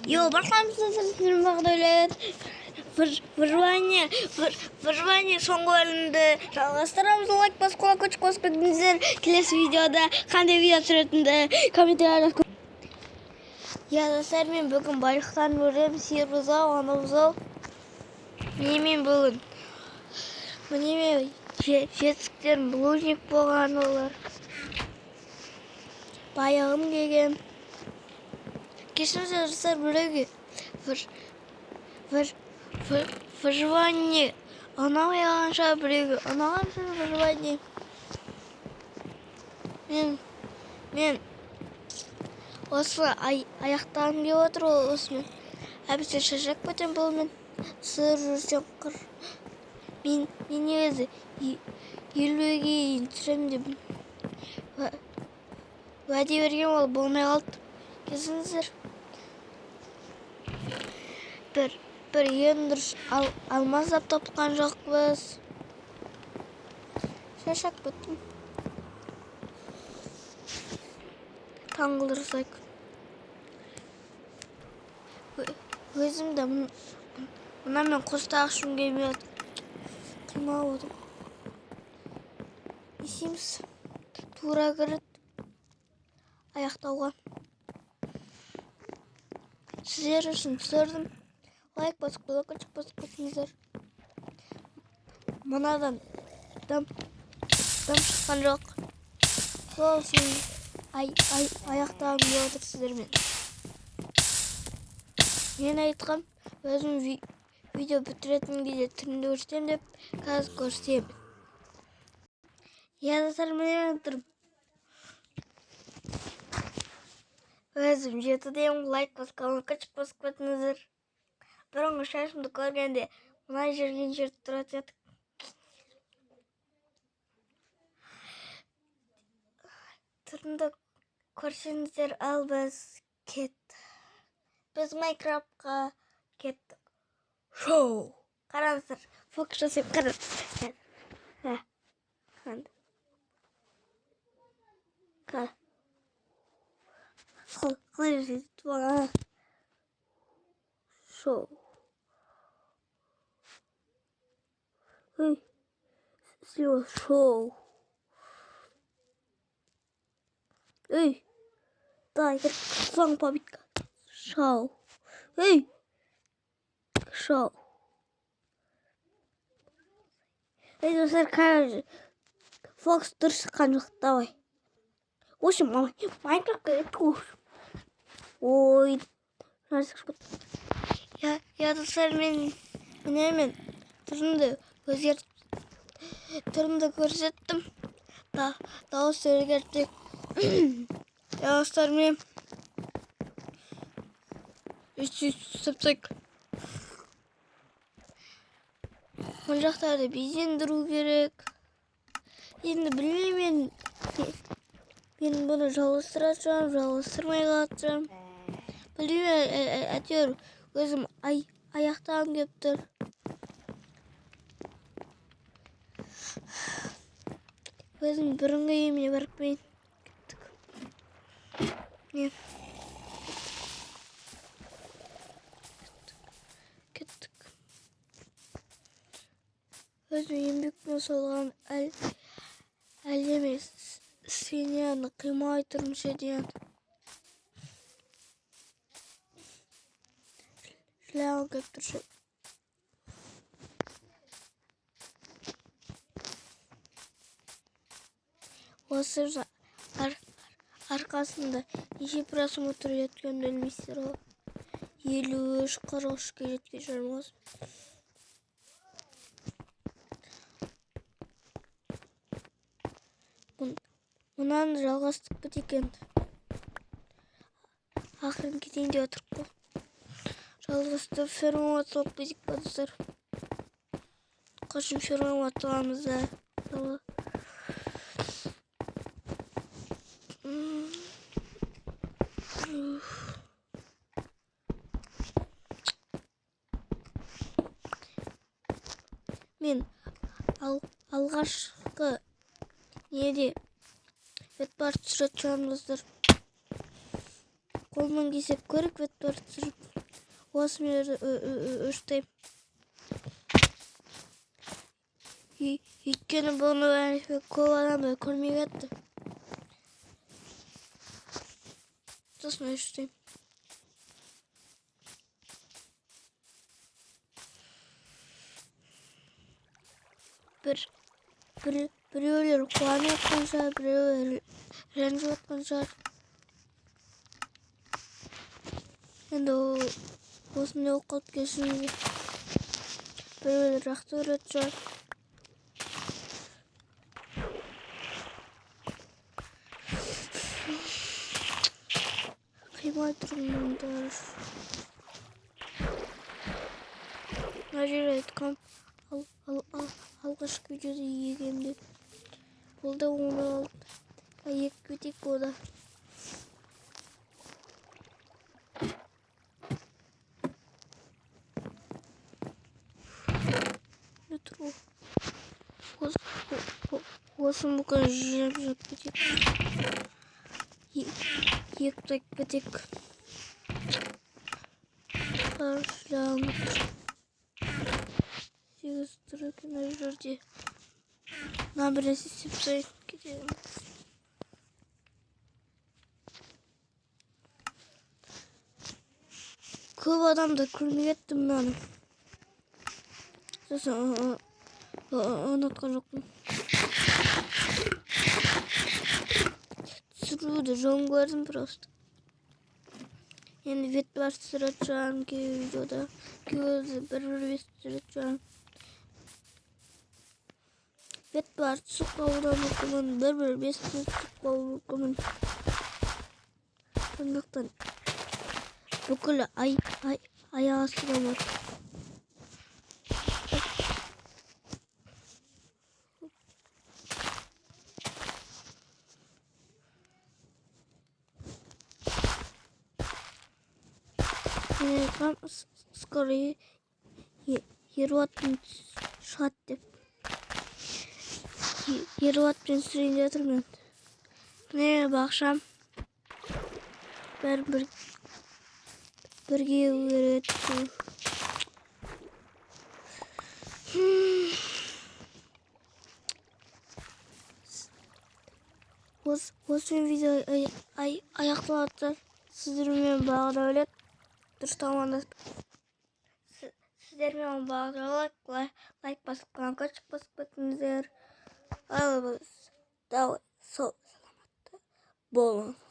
Йо, бақламсыздар, выживание, выживание соңғы бөлімді жалғастырамыз. Лайк басып, колокольчик басып кетіңіздер. Келесі видеода қандай видео түсіретінімді комментарияда жазып. Я, достар, мен бүгін байлықтарын көремін. Сиыр бұзау, ана бұзау. Міне, мен бүгін. Міне, мен жетістіктерім булыжник болған олар. Баяғым келген. Кешіріңіздер, достар, біреуге выживание ұнамай қалған шығар, біреуге ұнаған шығар выживание. Мен осы аяқтағым келіп отыр осымен. Әбісте шаршап кетемін бұнымен. Түсіріп жүрсем қыр. Мен негізі 50-ге дейін түсіремін деп уәде берген, ол болмай қалды. Кешіріңіздер. Бір ең дұрыс алмаздап тапқан жоқпыз. Шаршап кеттім. Таңғылдырсақ. Өзім де мынамен қостақ ішкім келмей отыр. Қималып отырмын. Не істейміз? Тура кіріп аяқтауға. Сіздер үшін түсірдім. Лайк басып, колокольчик басып кетіңіздер. Мынадан дым шыққан жоқ. Сол үшін аяқтағым келіп отыр сіздермен. Мен айтқам, өзім видео бітіретін кезде түрімді көрсетемін деп, қазір көрсетемін. Я, достар, міне тұрып. Өзім жетідемін, лайк басып, колокольчик басып кетіңіздер. Бұрынғы шашымды көргенде мына жерге жерде тұратын едік. Түрімді көрсеңіздер, ал біз кеттік. Біз Майнкрафтқа кеттік. Шоу. Қараңыздар, фокус жасап қараңыздар. Қалай жасайды бағана? Шоу. Ой, слева шоу. Эй, дай, соңғы попытка. Шоу. Эй, шоу. Эй, достар, қазір фокус дұрыс шыққан жоқ, давай. В общем, Майнкрафтқа кеттік. Ой, я, достар, мен міне мен түрімді өзгерт, түрімді көрсеттім. Дауыс өзгерттік. Я, достар, мен үш жүз сыпсық. Мына жақтарды безендіру керек. Енді білмеймін, мен бұны жалғастыратын шығармын, жалғастырмай қалатын шығармын. Білмеймін, әйтеуір өзім аяқтағым келіп тұр. Өзім бұрынғы үйіме барып келейін. Кеттік. Не? Кеттік. Өзім еңбекпен салған әлеме свиньяны қимай тұрмын ше деген. Жылағым келіп тұр ше. Осы арқасында неше просмотр жеткенін білмейсіздер ғой. 53, 43-ке жеткен шығармын осы. Мынаны жалғастырып кетейік енді. Ақырын кетейін деп отырық қой. Жалғастырып фермаға салып кетейік па, достар? Қашан фермаға саламыз да? Мен алғашқы неде бетбар түсіретін шығармын, достар. Қолымнан келсе көріп бет түсіріп осы жерде өштеймін. Өйткені бұны көп адамдар көрмей кетті. Сосын өштеймін. Біреулер қуанып жатқан шығар, біреулер ренжіп жатқан шығар. Енді ол осындай болып қалып кешіріңіздер. Біреулер жақсы көретін шығар. Қимай тұрмыңдар. Мына жерде айтқам, алғашқы видеода егем деп. Бұл да оны алды. Егіп кетейік ода. Не тұр ол? Осы мүмкін жеп кетейік. Егіп кетейік. Қаржыланып. 8 тұр екен мына жерде. Мына бір нәрсе істеп тастайын кетемін. Көп адамдар көрмей кетті мынаны. Сосын ұнатқан жоқпын. Түсіруді жөн көрдім просто. Енді бет бар түсіретін шығармын кей видеода. Кей бір-бір бес түсіретін шығармын. Бет бар түсіп қалуы да мүмкін, бір-бір бес түсіп қалуы мүмкін. Сондықтан бүкіл аяқ астында бар. Мен айтқам, скоро Ерболатпен шығады деп. Ерболатпен түсірейін деп жатырмын мен. Міне бақшам. Бәрі бірге өреді. Осымен видео аяқталады. Сіздермен Бағдәулет. Дұрыс тамандасып. Сіздермен Бағдәулет. Лайк басып, колокольчик басып кетіңіздер. Ал біз давай сол саламатты болыңыз.